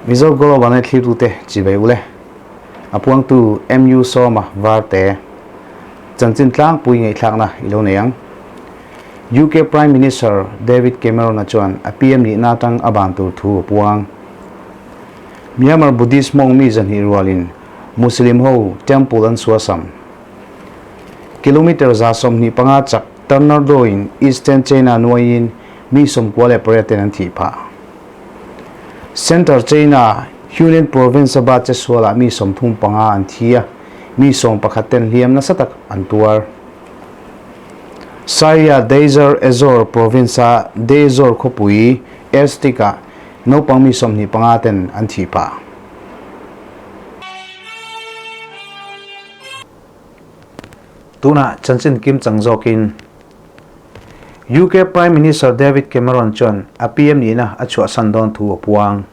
Mizo Global Net thlirtute chibai ule. A puangtu MU Sawma Varte chanchin tlangpui ngaihthlakna i lo nei ang. UK Prime Minister David Cameron-a chuan a PM nihna atang a ban tur thu a puang. Myanmar Buddhist mawng mi zahnih rualin Muslim ho temple an suasam. Kilometre 25 chak tornado in Eastern China nuaiin mi 98 ten an thih phah. Central China Hunan Province a bat chesualah mi 35 an thi a, mi 11 ten hliam nasa tak an tuar. Syria Deir Ezzor Province a Deir Ezzor khawpui airstrike ah naupang mi 25 ten an thih phah. Tunah chanchin kim chang zawkin UK Prime Minister David Cameron chuan a PM nihna a chhuahsan dawn thu a puang.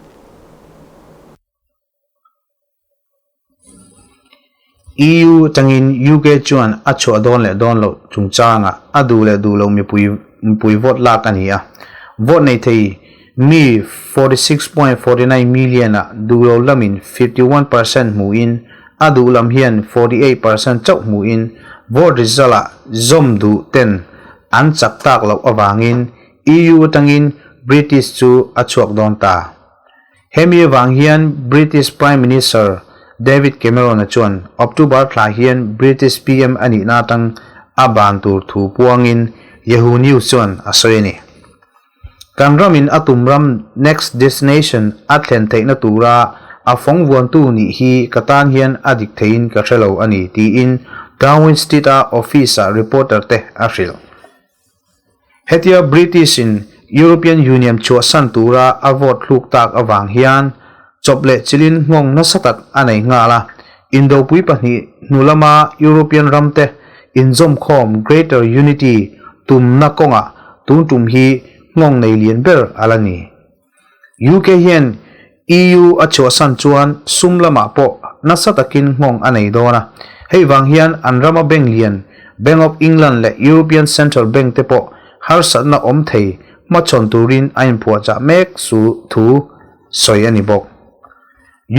EU atangin UK chuan a chhuah dawn leh dawn loh chungchangah a duh leh duh loh mipui mipui vote lak a ni a. Vote nei thei mi 46.49 million ah duh lo lamin 51 percent hmuhin a duh lam hian 48 percent chauh hmuhin vote result ah zawm duh ten an chak tak loh avangin EU atangin British chu a chhuak dawn ta. Hemi avang hian British Prime Minister David Cameron-a chuan October thla hian British PM a nihna atang a ban tur thu puangin Yahoo News chuan a sawi a ni. Kan ramin a tum ram next destination a thlen theihna tura a fawng vuantu nih hi ka tan hian a dik theiin ka hre lo a ni, tiin Downing Street-a office-ah reporter te a hrilh. Hetia British in European Union chhuahsan tura a vote hluk tak avang hian chawp leh chilin nghawng nasa tak a nei nghal a. Indopui pahnih hnu lama European ramte inzawmkhawm Greater Unity tumna kawngah tun tum hi nghawng nei lian ber a la ni. UK hian EU a chhuahsan chuan sum lamah pawh nasa takin nghawng a nei dawn a, hei vang hian an rama bank lian Bank of England leh European Central Bank te pawh harsatna awm thei hmachhawn turin a inphuahchah mek su thu sawi a ni bawk.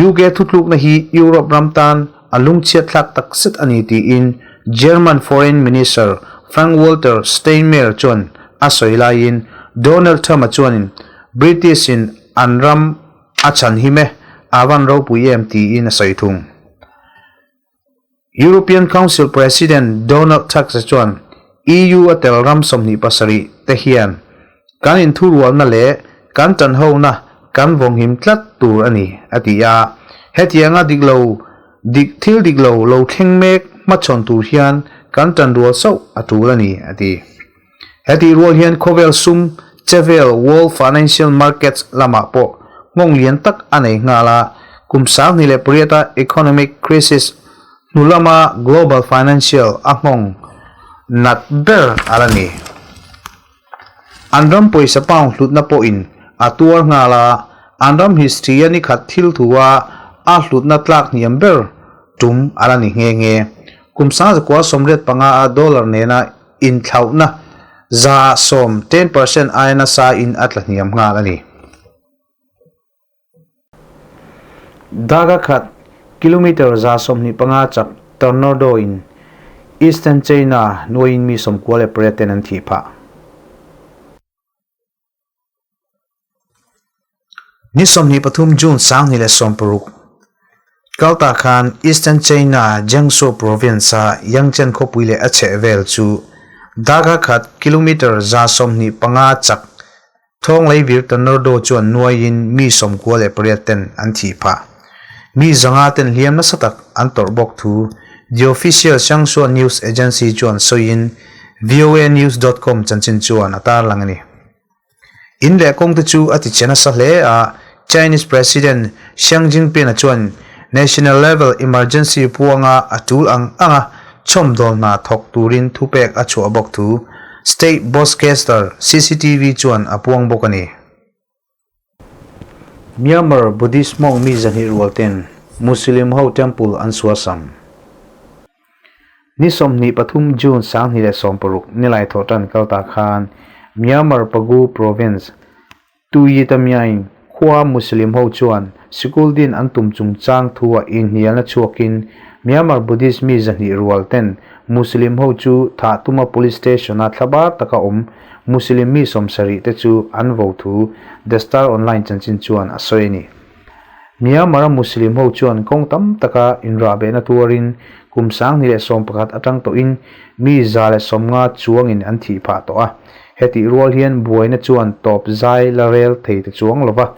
UK thutlukna hi Europe ram tan a lungchhiatthlak takzet a ni tiin German Foreign Minister Frank-Walter Steinmeier chuan a sawi laiin Donald Trump-a chuanin British-in an ram a chhan him e, a van ropui em tiin a sawi thung. European Council President Donald Tusk-a chuan EU a tel ram 27 te hian kan inthurualna leh kan tanhona kan vawnghim tlat tur a ni, a ti a. Hetianga dik lo dik thil dik lo lo thleng mek hmachhawn tur hian kan tanrual sauh a tul a ni, a ti. Hetih rual hian khawvel sum chevel World Financial Markets lamah pawh nghawng lian tak a nei nghal a, kum 2008 a economic crisis hnu lama global financial a nghawng nat ber a la ni. An ram pawisa pound hlutna pawhin a tuar nghal a, an ram history a nikhat thil thu a a hlutna tlak hniam ber tum a la ni nghe nghe. Kum 1985 a dollar nena inthlauhna 10%, 10%, aia nasa in a tla hniam nghal a ni. Daga khat kilometre 25 chak tornado in Eastern China nuaiin mi 98 ten an thih phah. Ni 23 June 2016 kalta khan Eastern China Jiangsu Province-a Yangcheng khawpui leh a chhehvel chu darkar khat kilometre 25 chak thawng leivir tornado chuan nuaiin mi 98 ten an thih phah. Mi 500 ten hliam nasa tak an tawrh bawk thu The Official Jiangsu News Agency chuan sawiin voanews.com chanchin chuan a tarlang a ni. In leh kawng te chu a ti che nasa hle a, Chinese President Xi Jinping-a chuan national level emergency puanga a tul ang ang a, chhawmdawl hna thawk turin thupek a chhuah bawk thu State Broadcaster CCTV chuan a puang bawk a ni. Myanmar Buddhist monk mi 200 rual ten Muslim ho temple an suasam. Ni 23 June 2016 nilai thawhtan kal ta khan Myanmar Pagu Province Tuyitamyain khua Muslim ho chuan sikul din an tum chungchang thua inhnialna chhuakin Myanmar Buddhist mi 200 rual ten Muslim ho chu thah tuma police station a thlabar taka awm Muslim mi 70 te chu an vo thu The Star Online chanchin chuan a sawi a ni. Myanmar-a Muslim ho chuan kawng tam taka inrahbehna tuarin kum 2011 atang tawhin mi 150 chuangin an thih phah tawh a. Hetih rual hian buaina chuan tawp zai la rel thei ta chuang lova.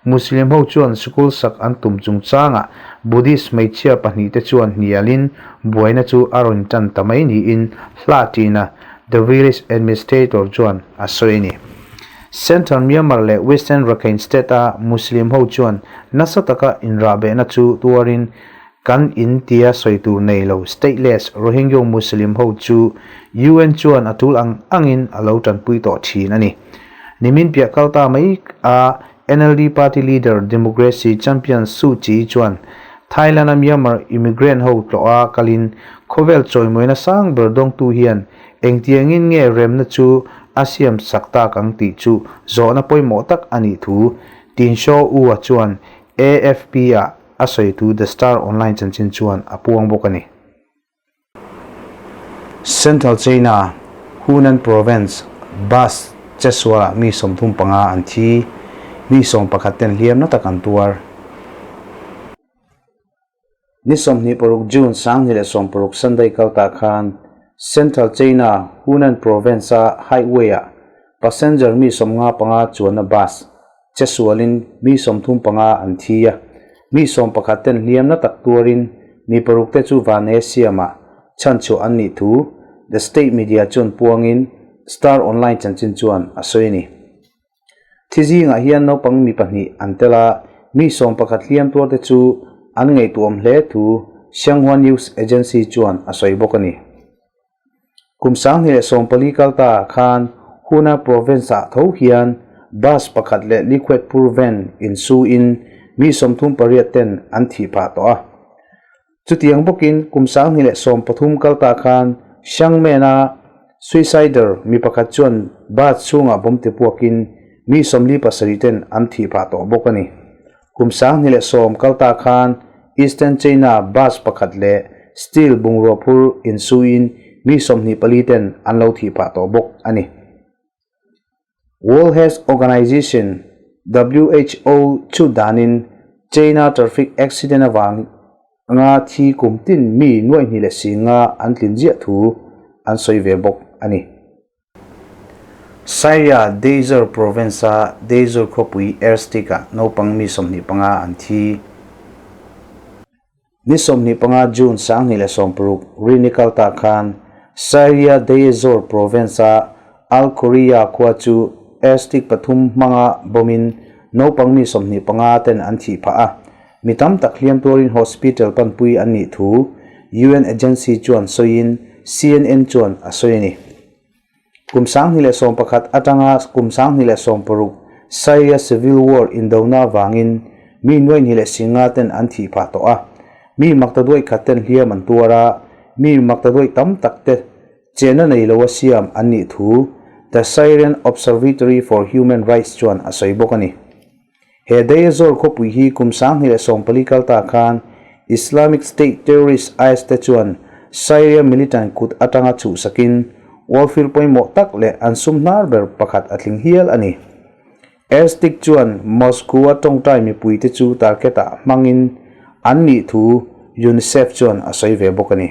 Muslim ho chuan sikul sak an tum chungchangah Buddhist hmeichhia pahnihte chuan hnialin buaina chu a rawn tan ta mai niin hla ṭina The Village Administrator chuan a sawi a ni. Central Myanmar leh Western Rakhine State-a Muslim ho chuan nasa taka inrahbehna chu tuarin kan in tia sawi tur nei lo stateless Rohingya Muslim ho chu UN chuan a tul ang angin a lo tanpui tawh thin a ni. Nimin piah kal ta mai a NLD party leader democracy champion Suu Kyi chuan Thailand-a Myanmar immigrant ho tlawha kalin khawvel chawimawina sang ber dawngtu hian Engtiangin nge remna chu a siam sak tak ang tih chu zawhna pawimawh tak a nih thu Tin Shaw U-a chuan AFP-ah a sawi thu The Star Online chanchin chuan a puang bawk a ni. Central China, Hunan Province bus chesualah mi 35 an thi, mi 11 ten hliam na tak an tuar. Ni 26 June 2016 Sunday kal ta khan Central China Hunan Province-a highway-ah passenger mi 55 chuanna bus chesualin mi 35 an thi a, mi 11 ten hliam na tak tuarin mi paruk te chu van e siamah chhanchhuah an nih thu The State Media chuan puangin Star Online chanchin chuan a sawi a ni. Thi zingah hian naupang mi pahnih an tel a, mi 11 hliam tuar te chu an ngaihtuahawm hle thu Xinhua News Agency chuan a sawi bawk a ni. Kum 2014 kal ta khan Hunan Province-ah tho hian bus pakhat leh liquid phur van insuin mi 38 ten an thih phah tawh a. Chutiang bawkin kum 2013 kal ta khan Xiangmen-a suicider mi pakhat chuan bus chhungah bomb ti puakin mi 47 ten an thih phah tawh bawk a ni. Kum 2010 kal ta khan Eastern China bus pakhat leh steel bungrua phur insuin mi 24 ten an lo thih phah tawh bawk a ni. World Health Organization, WHO, chu danin China traffic accident avanga thi kum tin mi nuaihnih leh singa an tlin ziah thu an sawi ve bawk a ni. Syria Deir Province-a Deir khawpui airstrike-ah naupang mi 25 an thi. Ni 25 June 2016 rini kal ta khan Syria Deir ez-Zor Province-a Al-Quriyah khua chu airstrike pathum hmanga bawmin naupang mi 25 ten an thih phah a, mi tam tak hliam tuarin hospital panpui an nih thu UN agency chuan sawiin CNN chuan a sawi a ni. Kum 2011 atanga kum 2016 Syria Civil War indona avangin mi nuaihnih leh singa ten an thih phah tawh a, mi maktaduaih khat ten hliam an tuar a, mi maktaduaih tam tak te chenna nei lo a siam an nih thu The Syrian Observatory for Human Rights chuan a sawi bawk a ni. He Deir ez-Zor khawpui hi kum 2014 kal ta khan Islamic State terrorist IS te chuan Syria militant kut atanga chhuhsakin oilfield pawimawh tak leh an sum hnar ber pakhat a tling hial a ni. Airstrike chuan Moscow-a tawngtai mipuite chu target-ah hmangin an nih thu UNICEF chuan a sawi ve bawk a ni.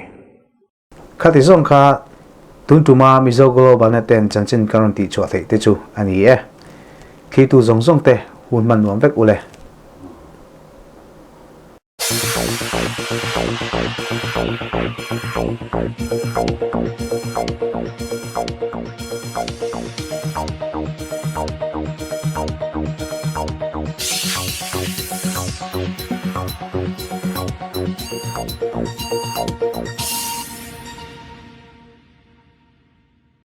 Khati zawng kha tun tuma Mizo Global Net ten chanchin kan rawn tihchhuah theih te chu a ni e. Thlitu zawng zawng te hun hman nuam vek ule.